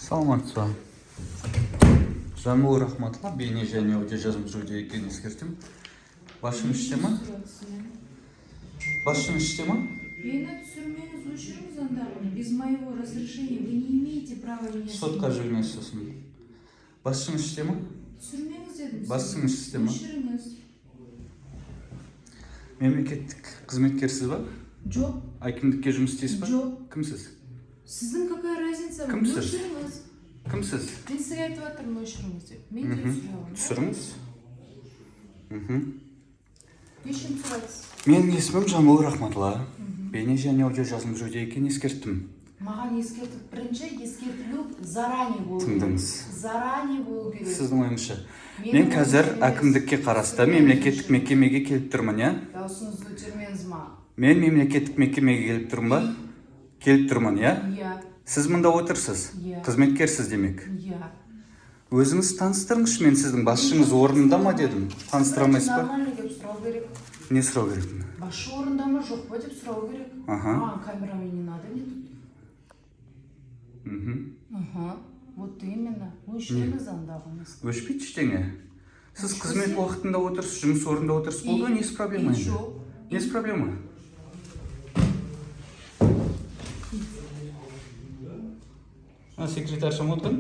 Саламатсыз ба? Жамбыл Рахматулла, бейне және аудио жазылып екенін ескертемін. Басшыңыз іште ма? Басшыңыз іште ма? Мені түсірмеңіз, өшіріңіз андағыны. Без моего разрешения вы не имеете права меня Сотқа снимать. жүгінесіз сосын. Басшыңыз іште ма? Түсірмеңіз дедім сізге. Басшыңыз іште ма? Өшіріңіз. Мемлекеттік қызметкерсіз ба? Жоқ. Әкімдікке жұмыс істейсіз ба? Жоқ. Кімсіз? Сіздің какая разница? Кімсіз? Өшіріңіз. Кімсіз? Мен сізге айтып жатырмын, өшіріңіз деп. Мен де түсіре аламын. Түсіріңіз. Не үшін түсіресіз? Менің есімім Жамбыл Рахматулла. Бейне және аудио жазылып жүруде екенін ескерттім. Маған ескертіп, бірінші ескертілу заранее болу керек. Тыңдаңыз. Заранее болу керек. Сіздің ойыңызша. Менің Мен қазір ойымша емес. әкімдікке қарасты Сіздің мемлекеттік ойыңызша. мекемеге келіп тұрмын, иә? Дауысыңызды көтермеңіз ма? Мен мемлекеттік мекемеге келіп тұрмын ба? Келіп тұрмын, иә? Иә. Сіз мұнда отырсыз. Иә. Қызметкерсіз демек. Иә. Өзіңіз таныстырыңызшы, мен сіздің басшыңыз орнында ма дедім. Таныстыра алмайсыз ба? Нормально деп сұрау керек. Не сұрау керекпін? Басшы орында ма, жоқ па деп сұрау керек. Аха. Маған камерамен не надо мне тут. Аха. Вот именно. Өшіріңіз андағыңыз. Өшпейді ештеңе. Сіз қызмет уақытында отырсыз, жұмыс орнында отырсыз. Болды ғой, несі проблема И енді? чё? Несі проблема? А, секретарша ма отырған?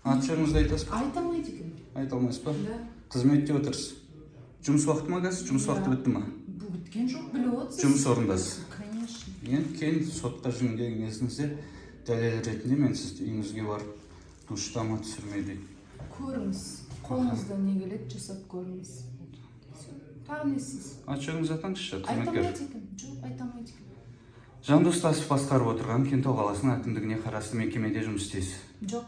Аты жөніңізді айтасыз ба? Айта алмайды екенмін. Айта алмайсыз ба? Да. Қызметте отырсыз. Жұмыс уақыты ма қазір? Жұмыс Иә. уақыты бітті ма? Біткен жоқ, біліп отырсыз. Жұмыс орындасыз. Конечно. Енді кейін сотқа жүгінген кезіңізде дәлел ретінде мен сізді үйіңізге барып душта ма түсірме дейді. Көріңіз. Қолыңыздан не келеді, жасап көріңіз. Всё. Тағы не істейсіз? Аты жөніңізді атаңызшы, Айта қызметкер. алмайды екенмін. Жоқ, айта алмайды екенмін. Жандос Тасов басқарып отырған Кентау қаласының әкімдігіне қарасты мекемеде жұмыс істейсіз. Жоқ.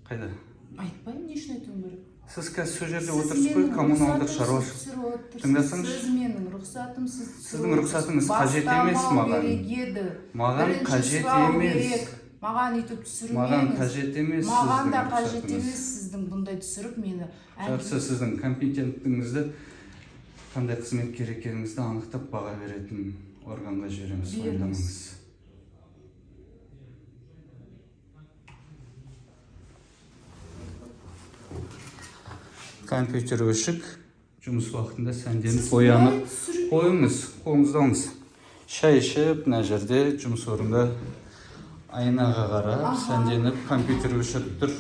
Қайда? Айтпаймын, не үшін айтуым керек? Сіз қазір сол жерде Сіз отырсыз ғой, менің коммуналдық рұқсатымсыз шаруашылық. түсіріп отырсыз. Тыңдасаңызшы. Сіз менің рұқсатымсыз түсіріп Сіздің отырсыз. рұқсатыңыз қажет емес Бастамау маған. керек еді. Маған Бірінші қажет сұрау емес. керек. Маған өйтіп түсірмеңіз. Маған қажет емес Маған сіздің да қажет рұқсатыңыз. емес сіздің бұндай түсіріп мені. Жақсы, сіздің компетенттігіңізді, қандай қызметкер екеніңізді анықтап баға беретін органға жібереміз, Беріңіз. уайымдамаңыз. Компьютер өшік, жұмыс уақытында сәнденіп Сіз боянып былай түсірмеңіз. қойыңыз, қолыңызды алыңыз. Шай ішіп, мына жерде жұмыс орнында айнаға қарап, Аха. сәнденіп компьютер өшіріп тұр.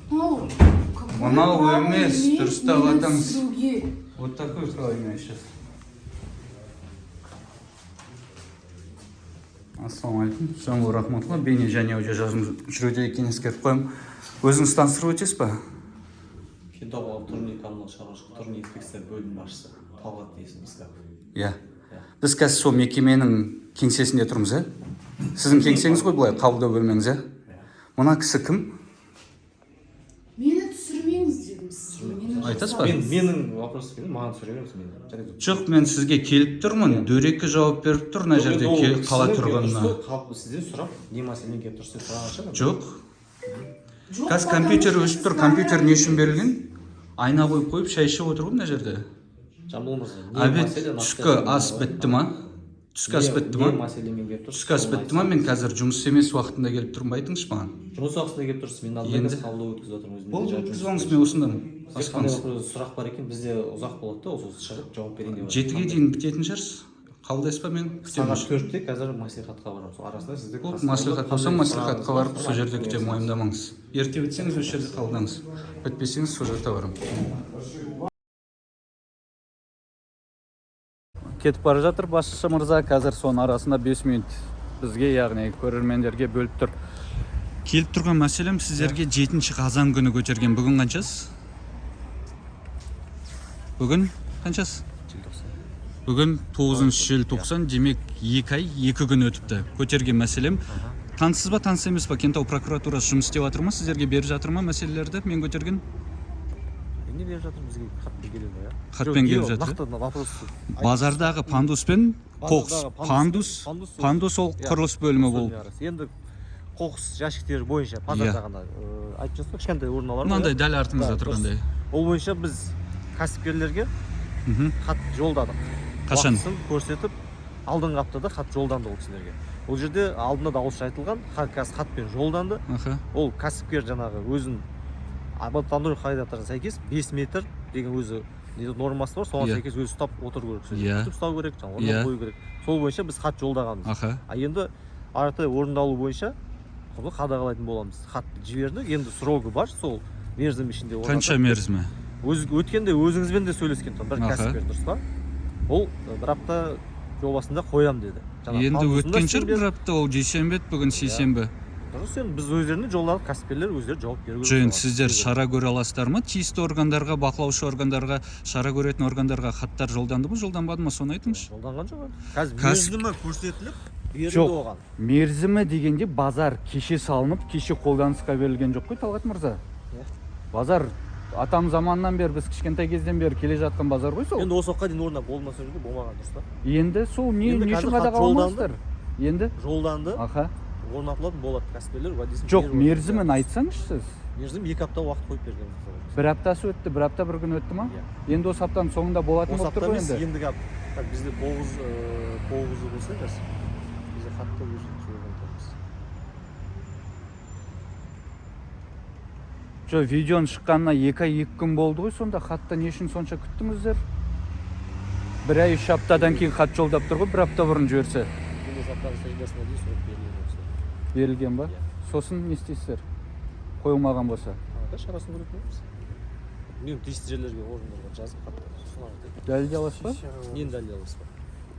Мынау какое Мынау право емес, имеет дұрыстап мені атаңыз. түсіруге? Вот такой право имею сейчас. Ассалаумағалейкум, Жамбыл Рахматулла, бейне және аудио жазылып жүруде екенін ескертіп қоямын. Өзіңіз таныстырып өтесіз ба? Кентау қалалық тұрғын үй коммуналдық шаруашылық тұрғын үй инспекция бөлім басшысы Талғат есімі Ысқақов. Иә. Біз қазір сол мекеменің кеңсесінде тұрмыз, иә? Сіздің кеңсеңіз ғой былай, қабылдау бөлмеңіз, иә? Мына кісі кім? Мені түсірмеңіз дедім сізге. Менің Айтасыз ба? Мен менің вопрос келді, маған түсіре беріңіз мен. Жарайды. Жоқ, мен сізге келіп тұрмын, дөрекі жауап беріп тұр мына Жоқ, жерде енді ол қала кісінің келіп тұрғынына. тұрса, сізден сұрап, не мәселемен келіп тұрсыз деп сұраған шығар. Жоқ. Жоқ, Қазір потому компьютер что өшіп сіз тұр, компьютер не үшін камерамен берілген? Айна қойып қойып шай ішіп отыр ғой мына жерде. Жамбыл мырза, не Обед, мәселе, нақты түскі ас айтыңыз. бітті ма? Түскі ас бітті Не ма? мәселемен келіп тұрсыз? Түскі ас соны бітті ма? Мен қазір жұмыс емес уақытында келіп тұрмын ба, айтыңызшы маған. Жұмыс уақытында келіп тұрсыз, мен алдында Енді? қазір қабылдау өткізіп жатырмын өзім. Болды, өткізіп алыңыз, мен осындамын. Сізде қандай Асықпаңыз. вопрос, сұрақ бар екен, бізде ұзақ болады да, осы шығып жауап берейін деп жатырмын. 7-ге дейін бітетін шығарсыз. Қабылдайсыз ба мен? Күтемін. Сағат 4-те қазір мәслихатқа барамын. Сол арасында сізді Болды, мәслихат болса, мәслихатқа барып сол жерде күтемін, уайымдамаңыз. Ерте бітсеңіз, осы жерде қабылдаңыз. Бітпесеңіз, сол жақта барамын. Кетіп бара жатыр басшы мырза, қазір соның арасында 5 минут бізге, яғни көрермендерге бөліп тұр. Келіп тұрған мәселем сіздерге 7 қазан күні көтерген. Бүгін қаншасы? Бүгін қаншасы? Бүгін 9 желтоқсан, демек 2 ай, 2 күн өтіпті. Көтерген мәселем. Таныссыз ба, таныс емес па? Кентау прокуратурасы жұмыс істеп жатыр ма? Сіздерге беріп жатыр ма мәселелерді мен көтерген? Не беріп жатыр, бізге хатпен келеді ғой, иә? Хатпен келіп жатыр. Нақты вопрос. Базардағы пандус пен қоқыс. Базардағы Пандус, пандус ол- пандус ол Иә, құрылыс бөлімі болып. Енді қоқыс жәшіктері бойынша базардағында айтып жатсыз ғой, кішкентай урналар ғой, Мынандай иә? дәл артыңызда Да, тұрғандай. дұрыс. Ол бойынша біз кәсіпкерлерге хат жолдадық. Қашан? Уақытысын көрсетіп, алдыңғы аптада хат жолданды ол кісілерге. Ол жерде алдында да ауызша айтылған, қазір хатпен жолданды. Ол кәсіпкер жаңағы өзін абаттандыру қағидаттарына сәйкес 5 метр деген өзі нормасы бар, соған сәйкес өзі ұстап отыру керек, сол жерде күтіп ұстау керек, жаңағы орнына қою керек. Сол бойынша біз хат жолдағанбыз. А енді ары қаратай орындалу бойынша құны қадағалайтын боламыз. Хат жібердік, енді срогы бар, сол мерзім ішінде орнатады. Қанша мерзімі? Өткенде өзіңізбен де сөйлескен тұғын бір кәсіпкер, дұрыс па? Ол бір апта жобасында қоям деді. Жаңағы Енді пандусында өткен шығар істеңдер. бір апта, ол дүйсенбі еді, бүгін сейсенбі. Дұрыс, енді біз өздеріне жолдадық, кәсіпкерлер өздері жауап беру керек. Жоқ, енді Соған. сіздер шара көре аласыздар ма? Тиісті органдарға, бақылаушы органдарға, шара көретін органдарға хаттар жолданды ма, жолданбады ма, соны айтыңызшы. Жолданған жоқ әлі. Қазір мерзімі көрсетіліп берілді Жоқ. оған. Мерзімі дегенде базар кеше салынып, кеше қолданысқа берілген жоқ қой, Талғат мырза. Иә. Базар атам заманнан бері, біз кішкентай кезден бері келе жатқан базар ғой сол. Енді осы уақытқа дейін орнына болмаса жерде болмаған, дұрыс па? Енді сол не, Енді не үшін қазір хат қадағаламайсыздар? Енді Жолданды, орнатылатын болады, кәсіпкерлер уәдесін Жоқ, беріп отыр. мерзімін айтсаңызшы сіз. Мерзім 2 апта уақыт қойып бергенбіз. Бір аптасы өтті, бір апта бір күн өтті ма? Иә. Енді осы аптаның соңында болатын Осы болып апта тұр ғой емес, енді. ендігі апта. Так, бізде 9-ы болса қазір. Бізде хатты уже жіберген тұғынбыз. Жоқ, видеоның шыққанына 2 ай 2 күн болды ғой, сонда хатты не үшін сонша күттіңіздер? 1 ай 3 аптадан кейін хат жолдап тұр ғой, бір апта бұрын жіберсе. Келесі аптаның средасына дейін срок берілген ол кісілерге. Берілген ба? Иә. Сосын не істейсіздер? Қойылмаған болса. Ары қарай шарасын көретін боламыз. Мен тиісті жерлерге, органдарға жазып хатты, сосын ары қарай. Дәлелдей аласыз ба? Нені дәлелдей аласыз ба?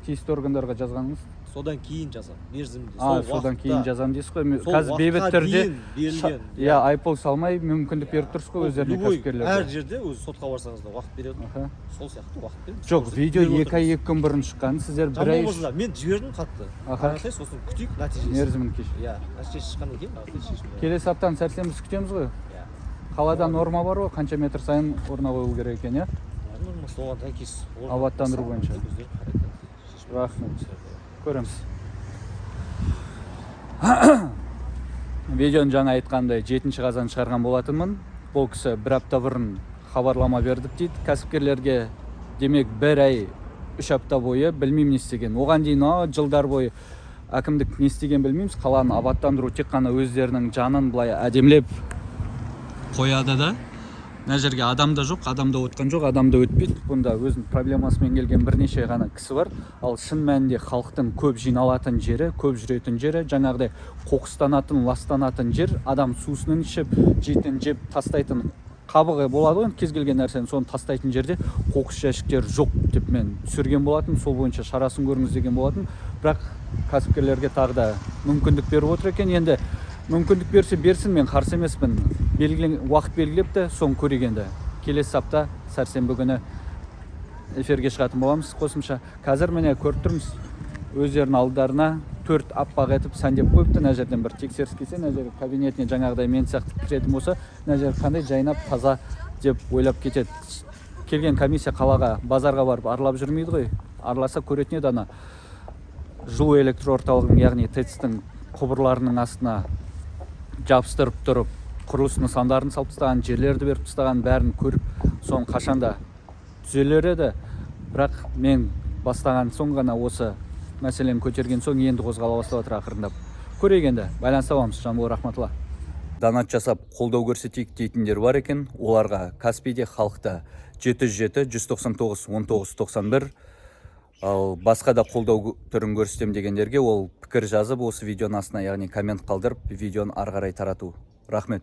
Тиісті органдарға жазғаныңыз? Содан кейін жазамын, мерзімде. А, Сол содан уақытта- кейін жазамын дейсіз ғой. сол Қазір бейбіт уақытқа түрде дейін берілген. Иә, айыппұл салмай мүмкіндік беріп тұрсыз ғой Ол өздеріне, любой, әр кәсіпкерлерге. жерде өзі сотқа барсаңыз да уақыт береді. Сол сияқты уақыт береміз. Жоқ, Көрсетіп видео беріп 2 ай отырмыз. 2 күн бұрын шыққан. Сіздер бір ай Жамбыл мырза, мен жібердім хатты. Аха. Ары қарай сосын күтейік нәтижесін. Мерзімін кеш. Иә, нәтижесі шыққаннан кейін ары қарай шешім. Келесі аптаны сәрсенбісі күтеміз ғой. Иә. Қалада норма бар ғой, қанша метр сайын орнына қойылу керек екен, иә? Норма соған сәйкес. Абаттандыру бойынша. Өздері қарайды. Шешім. Рахмет. Көреміз. Видеоны жаңа айтқандай 7 қазан шығарған болатынмын. Бұл кісі бір апта бұрын хабарлама бердік дейді кәсіпкерлерге. Демек, бір ай 3 апта бойы білмеймін не істеген. Оған дейін жылдар бойы әкімдік не істеген білмейміз. Қаланы абаттандыру тек қана өздерінің жанын былай әдемілеп қояды да. Мына жерге адам да жоқ, адам да отқан жоқ, адам да өтпейді. Бұнда өзінің проблемасымен келген бірнеше ғана кісі бар. Ал шын мәнінде халықтың көп жиналатын жері, көп жүретін жері, жаңағыдай қоқыстанатын, ластанатын жер, адам сусынын ішіп, жейтін жеп тастайтын қабығы болады ғой енді кез келген нәрсені, соны тастайтын жерде қоқыс жәшіктері жоқ деп мен түсірген болатын. Сол бойынша шарасын көріңіз деген болатын. Бірақ кәсіпкерлерге тағы да мүмкіндік беріп отыр екен. Енді мүмкіндік берсе берсін, мен қарсы емеспін. Белгілен, уақыт белгілепті, соны көрейік енді. Келесі апта сәрсенбі күні эфирге шығатын боламыз қосымша. Қазір міне көріп тұрмыз, өздерінің алдарына 4 аппақ етіп сәндеп қойыпты. Мына жерден бір тексеріс келсе, мына жерге кабинетіне жаңағыдай мен сияқты кіретін болса, мына жер қандай жайнап таза деп ойлап кетеді. Келген комиссия қалаға, базарға барып аралап жүрмейді ғой. Араласа көретін еді ана жылу электр орталығының, яғни ТЭЦ-тің құбырларының астына жабыстырып тұрып құрылыс нысандарын салып тастаған, жерлерді беріп тастаған, бәрін көріп, соны қашанда түзелер еді. Бірақ мен бастаған соң ғана, осы мәселені көтерген соң енді қозғала бастап жатыр ақырындап. Көрейік енді, байланыста боламыз. Жамбыл Рахматулла. Донат жасап қолдау көрсетейік дейтіндер бар екен. Оларға Каспийде халықта 707 199 19 91. Ал басқа да қолдау түрін көрсетемін дегендерге ол пікір жазып осы видеоның астына, яғни коммент қалдырып, видеоны ары қарай тарату. Рахмет.